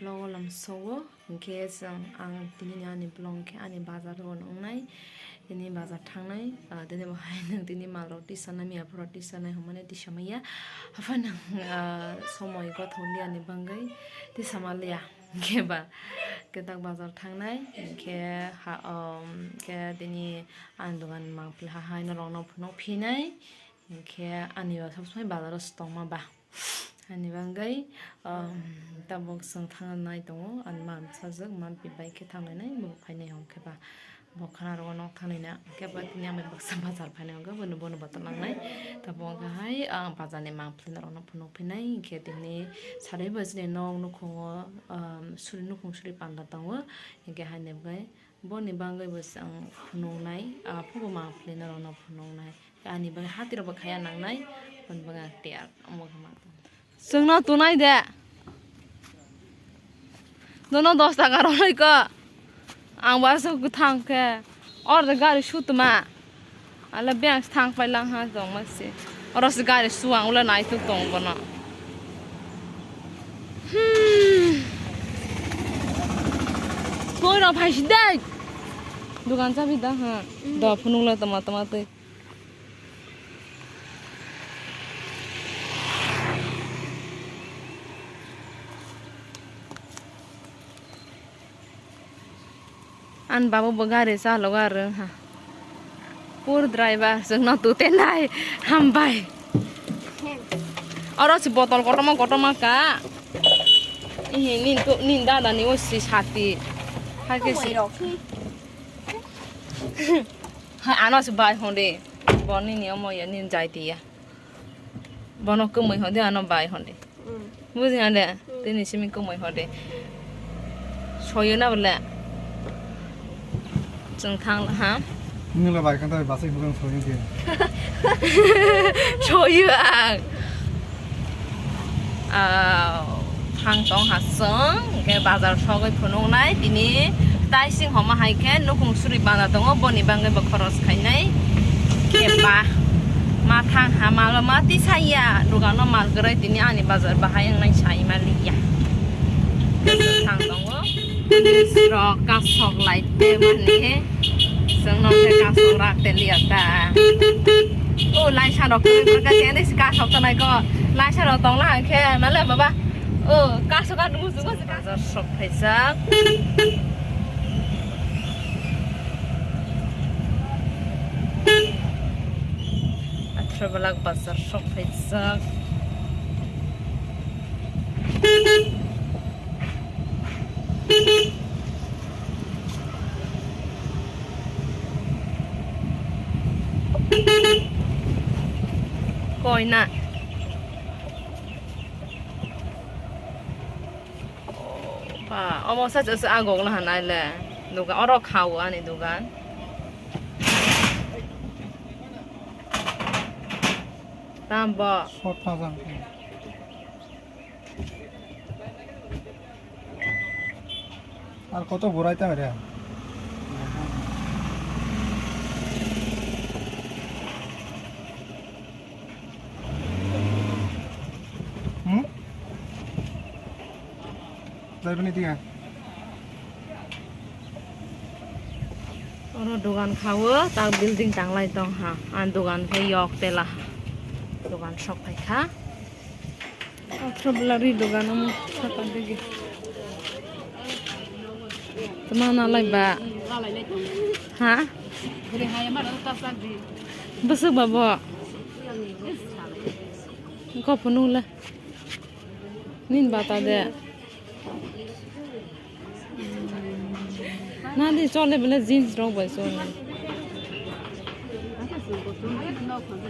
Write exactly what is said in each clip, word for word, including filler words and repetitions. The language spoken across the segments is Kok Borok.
Logo lamsogo, hwnkhe chwng, ang tini ni ani vlog khe ani bazar o wngnai, tini bazar thangnai, ah, tini bo hai nwng tini mal rok tisanai, miya phuru tisanai, hwnmani tisamaya, haphano, ah, somoi gothok liya ni bagwi tisama liya, hwnkhe ba kwtak bazar thangnai, hwnkhe ha, um, hwnkhe tini ani dogan mangpili ha hai norok no phunuk phinai, hwnkhe ani ba sob somoi bazar o se tongma ba. Ani bagwi, um, tabuk chwng thangna nai tongo, ani ma bwsajwk ma bai khe thanglainai, bo phainai hwnkhe ba, bo khana rogo nok thanglaina, hwnkhe ba tini ang bai baksa bazar phainai hwnkhe bono, bono bo tong nangnai. Tabuk hwnkhe hai ang bazar ni mangpili norok no phunuk phinai, hwnkhe tini sari bwswk ni nok nukhungo, um, suri nukhung suri panda tongo, hwnkhe haini bagwi. Boni bagwi bo chwng phunuknai, ah, phunukma phwrwng norokno phunuknai. Ani bagwi hatirokbo khaya nangnai, boni bagwi ang tiyar omo khe ma tong. Chwngno tunai de. Nono dos taka rwnai kho. Ang bo aswk kwthang khe. Or de gari sutuma. Ala beng thang pai lang ha tong ma se. Oro se gari suang ula nai tu tong bono. Hmm. Koi no phai si dai. Dukan chabi da ha. Do phunuk la tama tama tei. Ani baba bo gari chalogo aro wngkha. Poor driver, chwngno tute nai hambai. Oro se botol kotorma kotorma ka. Ihi nini to, nini dada ni o si sati. Hakhe si. Hai ano se bai honde. Bo nini omo ya nini jai tiya. Bono kwmwi hodi ano bai hodi. Mm. Buji hande? Mm. Tini simi kwmwi hodi. Soyo na bole. Chwng thang ha. Nila bai kan ta basai bukan soyo ke. Soyo ang. Ah, thang tong ha chwng, hwnkhe bazar sogwi phunuknai tini. Taising homa hai khe nukhung suri bana tongo, boni bagwi bo khoros khainai. Khe ba ma thang ha malo ma tisaya, dogano mal kwrwi tini ani bazar bahai wngnai sai ma liya. Thang tongo. Rok kasok lai te mani. Chwng no khe kasok rak te liya ta. O laisa rok kwrwi kwrwi kha tei kasok tonai kho. Laisa rok tong la khe male baba. O kasok ka numu sugo se kasok sok phaijak. Athra balak bazar sok phaijak. Koina. Ba, omo sa sa agok la hanai le. Dugan, oro khawo ani dugan. Tam bo. Sot thajang. Ar koto borai tang re. Hmm? Jaibani dia. Oro dogan khawo, ta building tanglai tong ha. Ang dogan khe yok tela. Dogan sok phai kha. Athra bwla ri dogan omo saka digi. Tama nalai ba. Ha? Bwswk ba bo? Kok phunuk le. Nin bata de. Nadi chole bole jeans rok bai chole.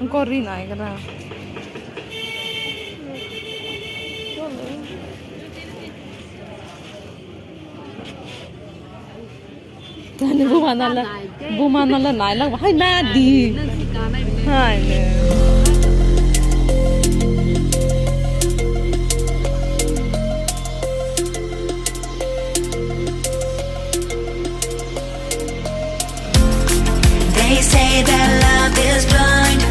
Kori nai kara. Tani buma nala, buma nala nailak hai nadi. Hai ne. They say that love is blind,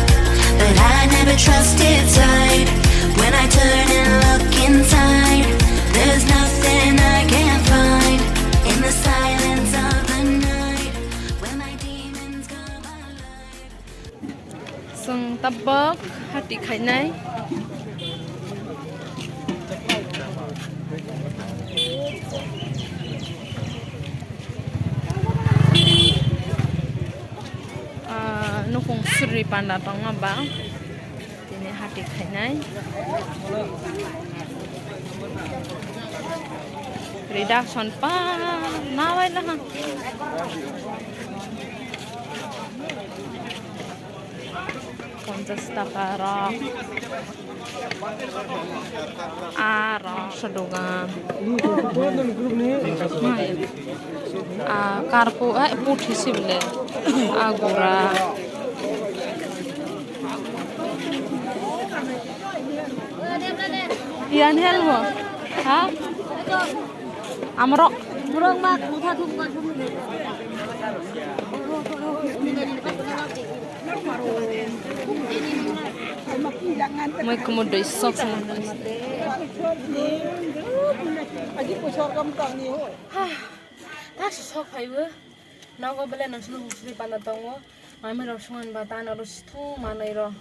but I never trust its light. When I turn and look inside, there's nothing I Bok hati khainai. Ah, nukung suri panda tongma ba. Tini hati khainai. Reduction pa nawai laha. Ponchas taka rok. Ah, rok sodogan. Ah, karpo, ah, puthi sibile. Ah, gura. Iyan helmo. Ha? Amrok. Murong mak, mutha thuk mak. Moi kumo doi sok. Aji pusor kam tani ho. Ha. Tak sok phaibo. Nogo bele nang sunu husri panda tongo. Mami rok sungan ba tan aro sithung manai ro.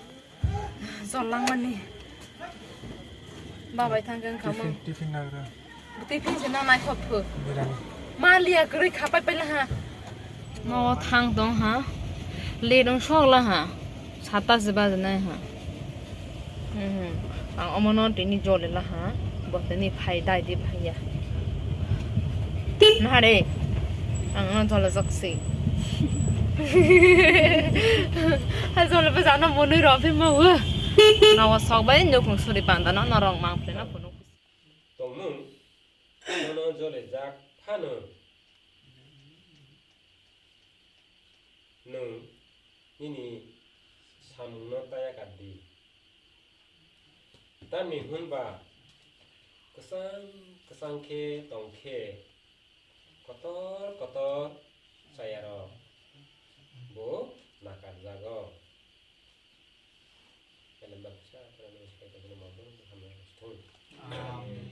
Jol langmani. Babai thangkhe wngkha mo. Tiffin, tiffin nagra. Tiffin se nang naithok phu. Birani. Maliya kwrwi khapai paila ha. No thang tong ha. Le dong sok la ha. Sata se bajanai ha. Mhm. Ang omono tini jole la ha. Bo tini phai dai di phaiya. Nahare. Ang no jole jak si. Ha jole ba jana monui ro phi ma wo. Na wa sok bai nukung suri panda no norok mang phle na phunu. Tongmung. Nono jole jak phano. Nwng nini samungno taya kar di. Tamni hwn ba kwchang kwchang khe tong khe kotor kotor chayarok bo nakarjago. Belai baksa, belai baksa, belai baksa, belai baksa. Amen.